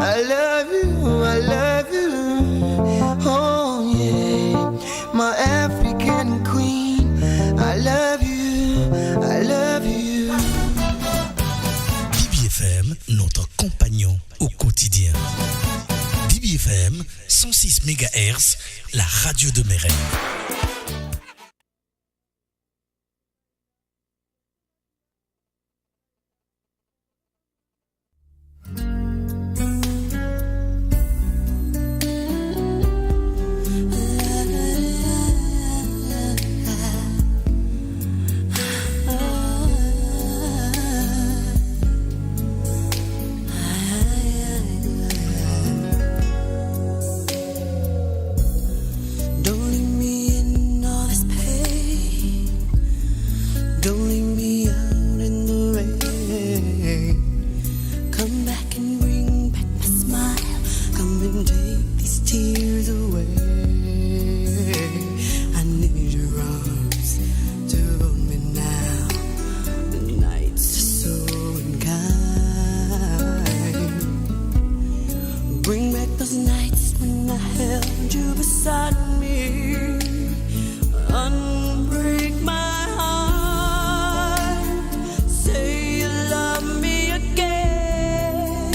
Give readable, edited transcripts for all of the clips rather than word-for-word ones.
I love you, I love you. Oh yeah, my African queen. I love you, I love you. BBFM, notre compagnon au quotidien. BBFM, 106 MHz, la radio de mes rêves. Don't leave me in all this pain. Don't leave me out in the rain. Come back and bring back my smile. Come and take these tears away. I need your arms to hold me now. The nights are so unkind. Bring back those nights when I held you beside me. Unbreak my heart. Say you love me again.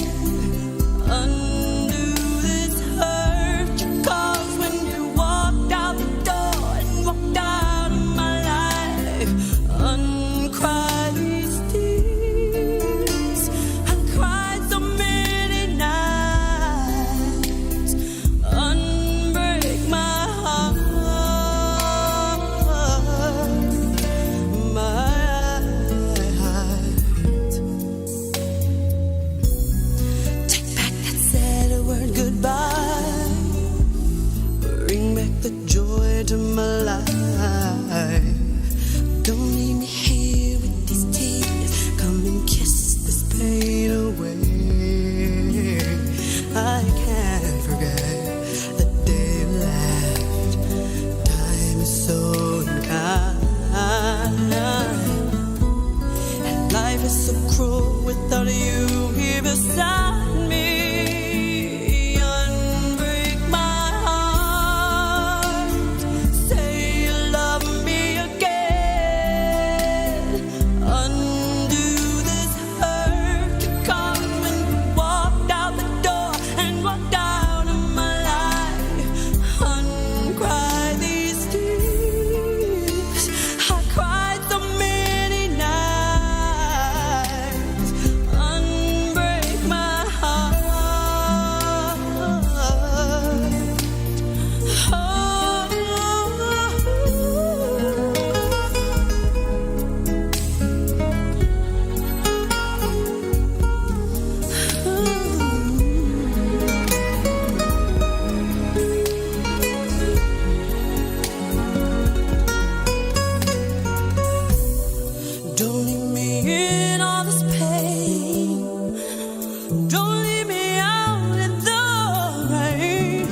Undo this hurt you caused when you walked out the door and walked out of my life. Uncry these tears. I cried so many nights. Unbreak my heart, my heart. Take back that sad word goodbye. Bring back the joy to my life. Don't leave me here with these tears. Come and kiss this pain away. I can't forget the day you left. Time is so unkind. And life is so cruel without you here beside me. Unbreak my heart. Say you love me again. Undo this hurt you caused when you walked out the door and walked out of my life. Uncry these tears. I cried so many nights. Unbreak my heart. Don't leave me in all this pain. Don't leave me out in the rain.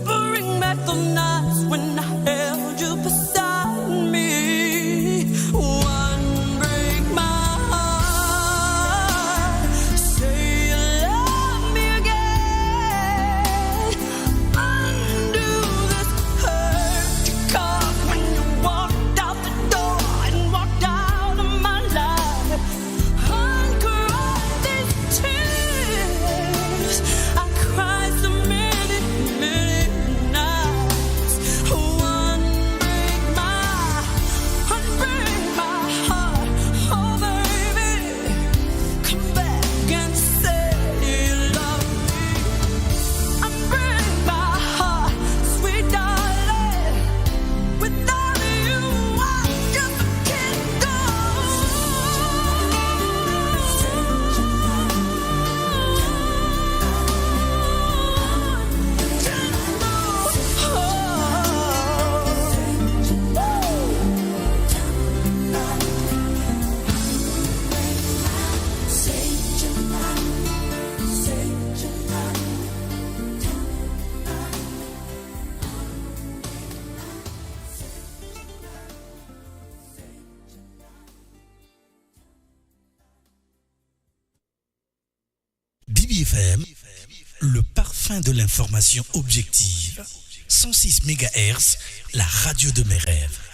Bring back the nights when I held you beside me. One break my heart. Say you love me again. Undo this hurt you caused when you walked out the door and walked out of my life. Uncry these tears. I cried so many, many nights. Unbreak my heart. Oh baby, come back and say you love me. Unbreak my heart, sweet darling. Without you, I just can't go. BBFM, Le parfum de l'information objective. 106 MHz, la radio de mes rêves.